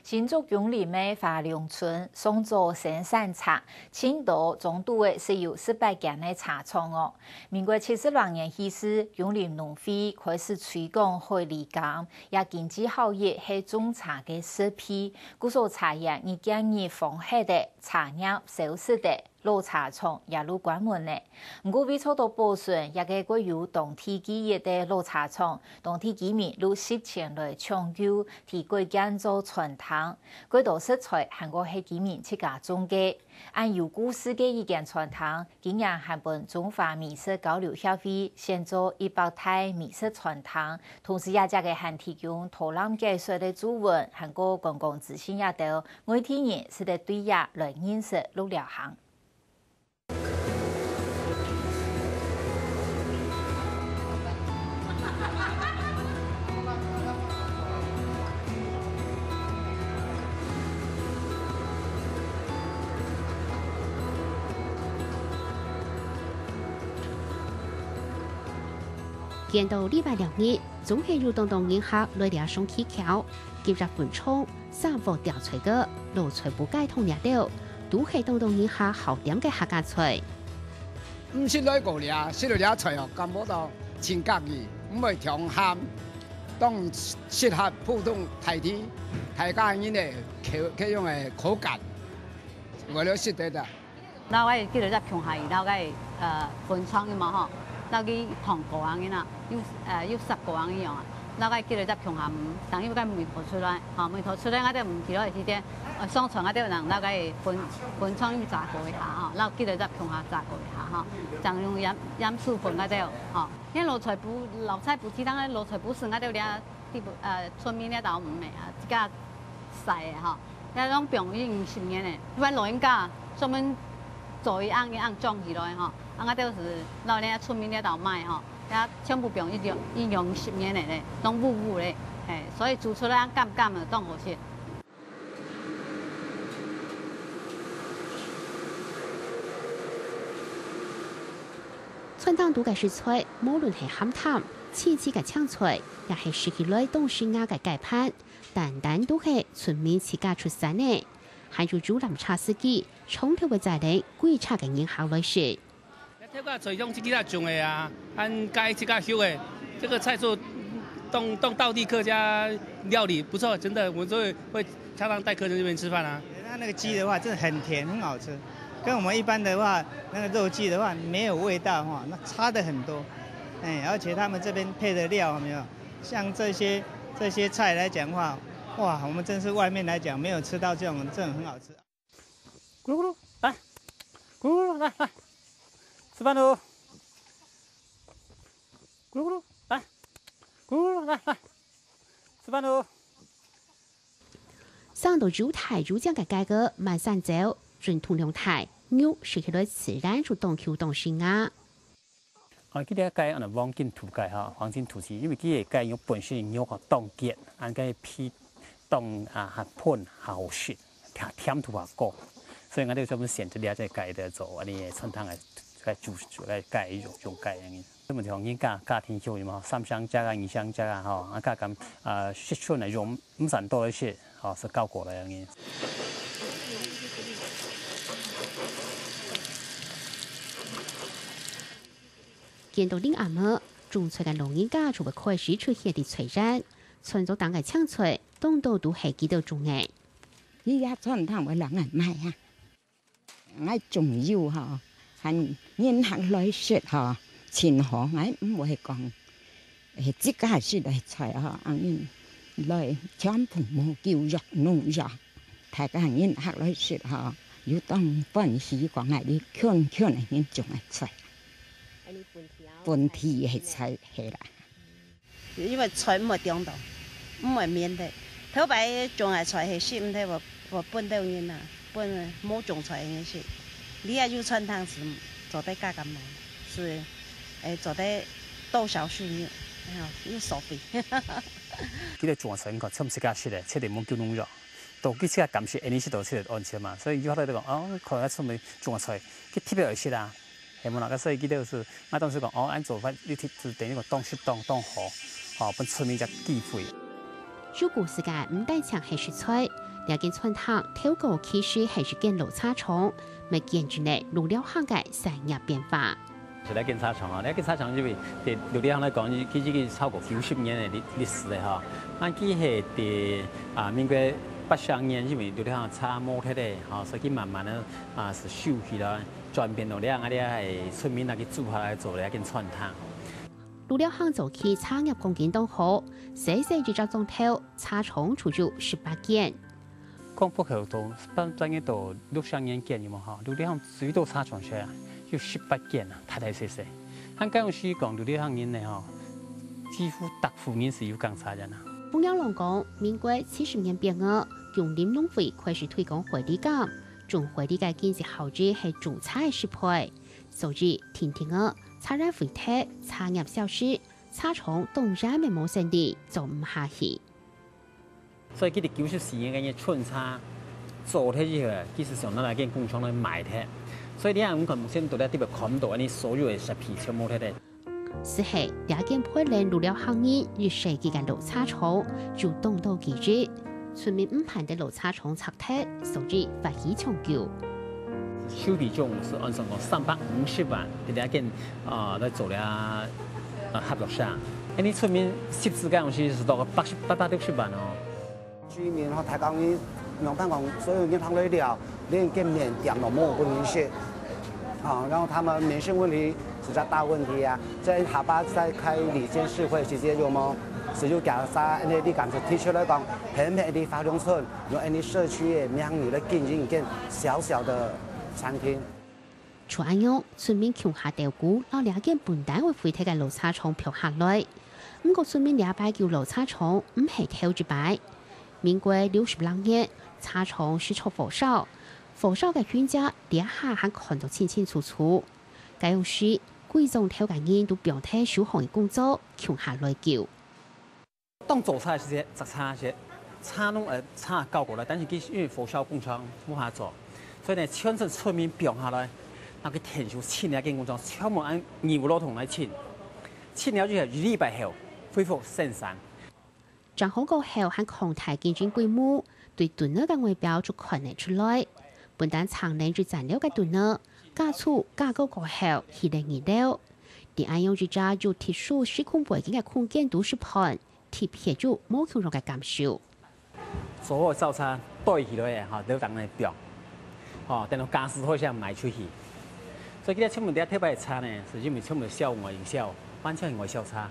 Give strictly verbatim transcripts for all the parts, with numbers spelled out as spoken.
新竹芎林个華隆村上早生產茶，盡多莊肚仔係有十八間个茶廠哦。民國七十六年起始，芎林農會開始推廣海梨柑，這經濟效益係種茶个十倍，故所茶葉日漸日荒忒咧，茶葉消失咧， 老茶廠也就關門咧。毋過為做到保存這個具有當地記憶个老茶廠，當地居民就集錢來搶救，在改建做餐廳，幾多食材還過係居民自家種个。恁有故事个一間餐廳，今年還分中華美食交流協會選做一百大美食餐廳，同時也這個還提供導覽解說个助文，還過觀光資訊這兜，外地人使得對這來認識鹿寮鄉。 見到禮拜六日，總係有當多人客來這上蹊蹺，今日分廠 生火吊菜个、老菜脯雞湯這兜，都係當多人客好點个客家菜。毋識來過這，食到這菜哦，感覺到真合意，毋會忒鹹，當適合普通大地，大家人个口，這種个口感，為了食得个。 摎該幾多隻共下，摎該，呃，分裝个嘛吼，摎佢燙過恁樣啊，又，呃，又煠過恁樣啊，摎該幾多隻共下，嗯，等於該味道出來，吼，味道出來，𠊎兜毋記得時間，呃，上傳𠊎兜人摎該分，分裝又炸過一下吼，摎幾多隻共下炸過一下吼，正用鹽，鹽水分𠊎兜，吼，因為老菜脯，老菜脯，其他个老菜脯係𠊎兜這地方，呃，村民這兜毋係啊，自家曬个吼。 這種放一五十年个，一般老人家專門做一盎一盎裝起來吼，啊，𠊎兜係老人家出面這兜賣吼，這全部放一兩，一兩十年个咧，攏烏烏咧，嘿，所以煮出來恁甘甘个，當好食。 餐廳肚个食材，無論係鹹淡、清脆个青菜，也係食起來當適合个雞飯，單單都係村民自家出產个。還有遊覽車司機，長途會載領歸車个人客來食。這頭家菜用自家種个啊，恁該自家畜个，這個菜做當，當道地客家料理，不錯，真的，我們都會，會常常帶客人這邊吃飯啊。它那個雞的話，真的很甜，很好吃，跟我們一般的話，那個肉雞的話，沒有味道哈，那差得很多。哎，而且他們這邊配的料有沒有？像這些，這些菜來講的話，哇，我們真是外面來講沒有吃到這種，這種很好吃。咕嚕咕嚕，來，咕嚕咕嚕，來，來，吃飯嘍。咕嚕咕嚕，來，咕嚕咕嚕，來，來，吃飯嘍。 生到又大又靚个雞仔慢慢走，準同樣大，肉食起來自然就當Q當新啊。啊，佢个雞安到黃金土雞哈，黃金土雞，因為佢个雞肉本身肉好當結，恁个皮當啊較嫩較好食，甜，甜度較高，所以𠊎兜專門選擇這隻雞來做恁呢餐廳个，來煮，來雞肉，用雞恁呢。 這麼像人家家庭菜嘛，三香隻啊，二香隻啊，吼，啊，加減，啊，食出來用，毋算多一些，吼，係夠過來个。見到恁暗暝，種菜个老人家就會開始出現在菜園，餐桌頂个青菜，當多都係佢兜種个。佢也餐廳會人來買啊。 𠊎種有吼，還人客來食吼，盡好，𠊎毋會講，誒，自家食个菜吼，恁呢來全部無救藥、農藥，大家人客來食吼，又當歡喜講𠊎兜近近个人種个菜，本地个菜係啦。 因為菜毋會長到，毋會綿忒。頭擺種个菜係食毋忒，會，會分到人啊，分無種菜个人食。你也有餐廳係做得加減無？係，誒，做得多少收入，吼，有收費。佢个種个菜，你看，全部自家食个，絕對無救農藥。到佢自家敢食，恁呢食到自家安全嘛。所以有好多人講，哦，看佢出門種个菜，佢特別愛食啊。 係無啦，該所以佢兜係，𠊎當時講，哦，恁做法，你就等於講當適當、當好，吼，分村民一個機會。如果自家毋單淨係食菜，這間餐廳頭過其實係一間老茶廠，乜見證了六寮巷个產業變化。係這間茶廠啊，這間茶廠因為對六寮巷來講，佢佢已經超過九十年个歷歷史了吼。啊佢係對啊民國八十年，因為六寮巷茶無忒了吼，所以佢慢慢个啊係收起來，轉變到這下這个村民來去租下來做這間餐廳。六寮巷早期茶業光景當好，細細一隻庄頭，茶廠就有十八間。 講北口到，半半夜到六十年間有無吼？六寮巷最多茶廠係啊，有十八間啊，大大細細。還該用時講，六寮巷人呢吼，幾乎逐戶人係有耕茶人啊。洪耀龍講，民國七十年變啊，芎林農會開始推廣惠理柑，種惠理个經濟效益係種茶个十倍。所以，定定啊，茶園廢忒，茶葉消失，茶廠當然乜無生理，做毋下去。 所以佢兜九十四年个春茶做忒以後，其實上拿來間工廠來賣忒。所以你看，𠊎們看目前到這地步看毋到，恁呢所有个設備全部忒忒。係係，這間陪伴六寮巷人一世紀个老茶廠，就當多記憶。村民毋盼得老茶廠拆忒，所以發起搶救。收費總係按算講三百五十萬，佇這間啊來做了啊合作社。恁呢村民集資个東西係到八十八百六十萬哦。 居民吼，大家人，兩班講，所有人通來了，連見面店都無分人食。啊，然後他們民生問題是個大問題啊。在下巴在開理監事會時間有無？是有介紹恁呢，你敢是提出來講，很美的花龍村，用恁呢社區个名義來經營一間小小的餐廳。就恁樣，村民共下鬥鼓，摎這間本旦會廢忒个老茶廠拼下來。毋過村民這擺救老茶廠，毋係頭一擺。 民國六十六年，茶廠試著火燒，火燒个痕跡這下還看到清清楚楚。該央時，歸庄頭个人都放忒手項个工作，共下來救。當做茶个時節，摘茶个時節，茶農呃茶交過來，但是佢因為火燒工廠無法做，所以呢，全村村民放下來，那個田就清了間工廠，全部按義務勞動來清，清了以後一禮拜後恢復生產。 整好過後還擴大經營規模，對墩仔个外表就看得出來。本旦長年就佔了个墩仔，加粗加高過後，起了二樓。在恁樣一隻有特殊時空背景个空間肚食飯，特別有無共樣个感受。做好早餐，堆起來个吼，留等來放。吼，等到假使好勢賣出去。所以今日請問大家特別个茶呢，係因為請問銷售外銷，完全外銷茶。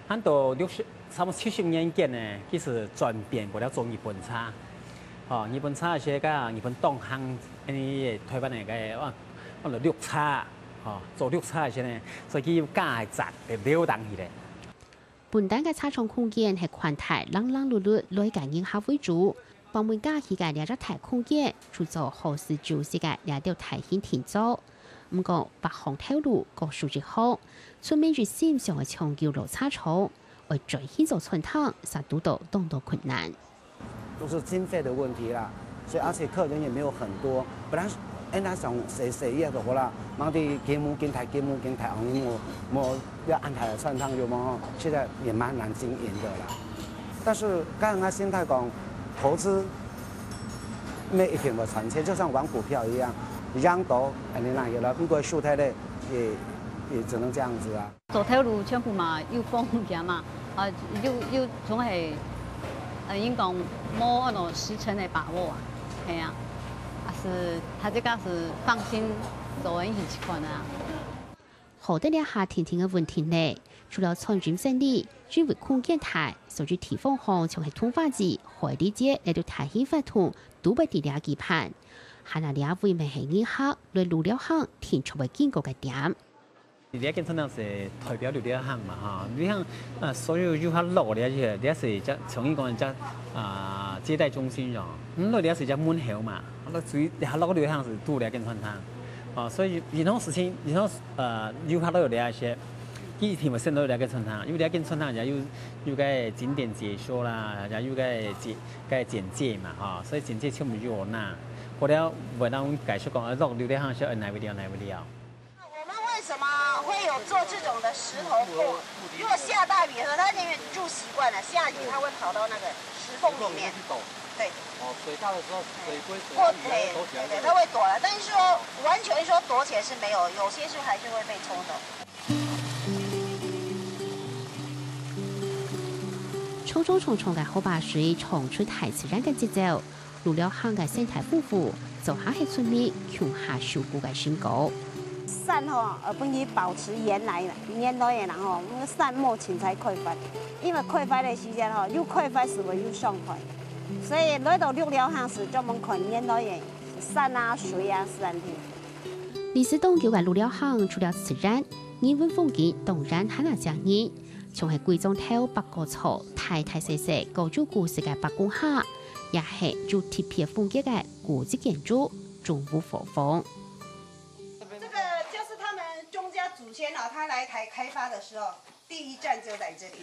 還到六十，差不多七十年間呢，其實轉變過來做日本茶。吼，日本茶个時，該日本當行，因為台灣个該，啊，啊綠茶，吼，做綠茶个時呢，所以佢有加个雜，會留等起來。本旦个茶廠空間係寬大，零零碌碌來个人客為主， 放滿家具个這隻大空間，就做好食就食个這兜大型定座。毋過，八項頭路，各輸一項，村民一心想愛搶救老茶廠，愛轉型做餐廳，煞堵到當多困難。都是經費的問題啦，所以而且客人也沒有很多。本來是，哎，那想誰誰也走啦，忙得節目跟台，節目跟台，你莫莫要安排的餐廳有沒有？現在也蠻難經營的啦。 但是剛剛心態講，投資沒一定會賺錢，就像玩股票一樣，贏多，哎，你那也了，如果輸太累，也也只能這樣子啊。做頭路全部嘛，有風險嘛，啊，有有總係，呃，應講無那種十成的把握啊，係啊，啊是他這個是放心做一起去看啊。 好得這下定定个穩定咧，除了餐飲生理，因為空間大，所以地方項像係通化街、海裡街這兜大型活動都會在這舉辦。還有這位乜係人客來六寮巷定著會經過个店。這間餐廳係代表六寮巷嘛，哈，六寮巷，呃，所有遊客落來這，這係一隻，像你講一隻，啊，接待中心哦，嗯，落來係一隻門口嘛，落水，落六寮巷係堵這間餐廳，哦，所以任何事情，任何 呃，遊客都有了解，佢一定會先到這個餐廳，因為這個餐廳也有有個景點解說啦，也有個簡個簡介嘛，吼，所以簡介全部有拿。過了，會當解釋講，呃，落六寮巷係哪位了，哪位了。我們為什麼會有做這種的石頭鋪？如果下大雨的時候，它因為住習慣了，下雨它會跑到那個石縫裡面。哦，水大的时候，水归水，过，它鱼还会躲起来，对不对？对，它会躲了，但是说完全说躲起来是没有，有些是还是会被冲走。冲冲冲冲个河壩水冲出大自然个節奏，鹿寮坑个生態豐富，做下係村民共下守護个成果。山吼，呃，分佢保持原來原來个，然後那個山目前才開發，因為開發个時間吼，又開發時候又上開，所以來到鹿寮坑時，專門看原來个山啊、水啊、自然地。歷史當久个鹿寮坑，除了自然，人文風景當然還較驚人，像係歸莊頭八角厝，大大細細各種故事个伯公客，也係有特別風格个古蹟建築，中午火風。这个就是他们钟家祖先啊，他来台开发的时候，第一站就在这里。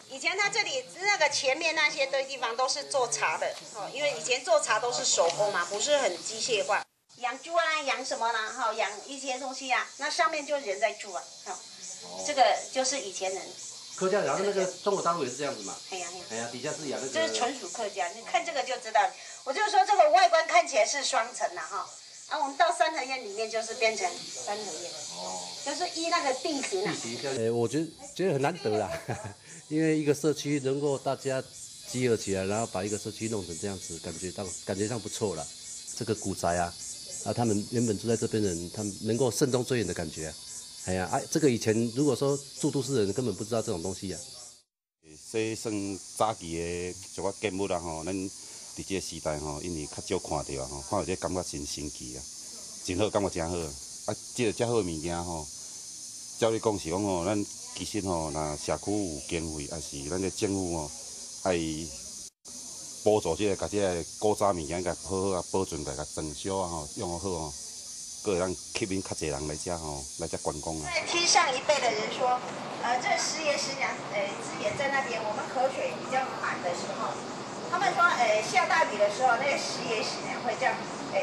以前他这里那个前面那些堆地方都是做茶的哦，因为以前做茶都是手工嘛，不是很机械化。养猪啊，养什么啦，哈，养一些东西啊，那上面就人在住啊，哈，这个就是以前人。客家人，然后那个中国大陆也是这样子嘛。哎呀，哎呀，哎呀，底下是养那个，这是纯属客家，你看这个就知道。我就说这个外观看起来是双层的哈，啊，我们到三合院里面就是变成三合院，哦，就是依那个地形啊。地形这样，呃，我觉得觉得很难得啦，因为一个社区能够大家集合起来，然后把一个社区弄成这样子，感觉到感觉上不错啦。这个古宅啊，啊，他们原本住在这边的人，他们能够慎终追远的感觉啊。哎呀，啊，这个以前如果说住都市人根本不知道这种东西啊。 这算早期的一寡建物啊吼，咱佇这个时代吼，因为较少看到啊吼，看到这感觉真神奇啊，真好，感觉真好。啊，这个遮好的物件吼，照理讲是讲吼，咱其实吼，若社区有经费，还是咱的政府吼，爱补助这个，甲这个古早物件，甲好好啊保存，甲甲装修啊吼，用好好吼，个会当吸引较侪人来遮吼，来遮观光啊。在听上一辈的人说，呃，这石岩石梁，呃，之前在那边，我们河水比较满的时候，他们说，呃，下大雨的时候，那个石岩石梁会这样，呃，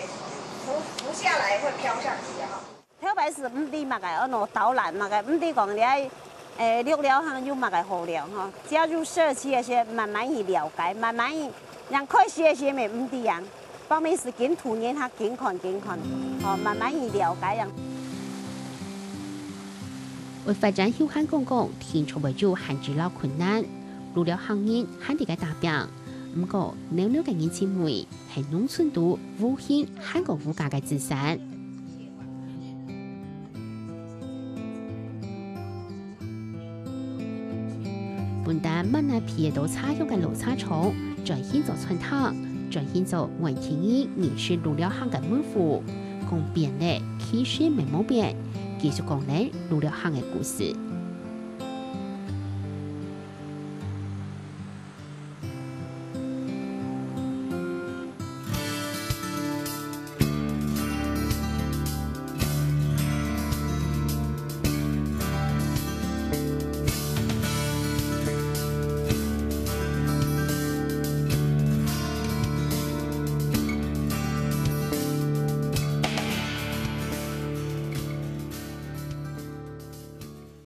浮浮下来，会飘上去的哈。头擺時毋知麼个，安到導覽麼个，毋知講這，誒，鹿寮坑有麼个好尞吼。加入社區个時，慢慢去了解，慢慢去，人開始个時也毋知樣，後面係緊讀人客緊看緊看，吼，慢慢去了解樣。為發展休閒觀光，定著會有限制摎困難。鹿寮坑人還佇該打拚，毋過，老老个人情味 係農村肚無形還過無價个資產。本旦滿哪鼻仔都茶香个老茶廠，轉型做餐廳，轉型做年輕人認識鹿寮坑个門戶。講變咧，其實乜無變，繼續講等鹿寮坑个故事。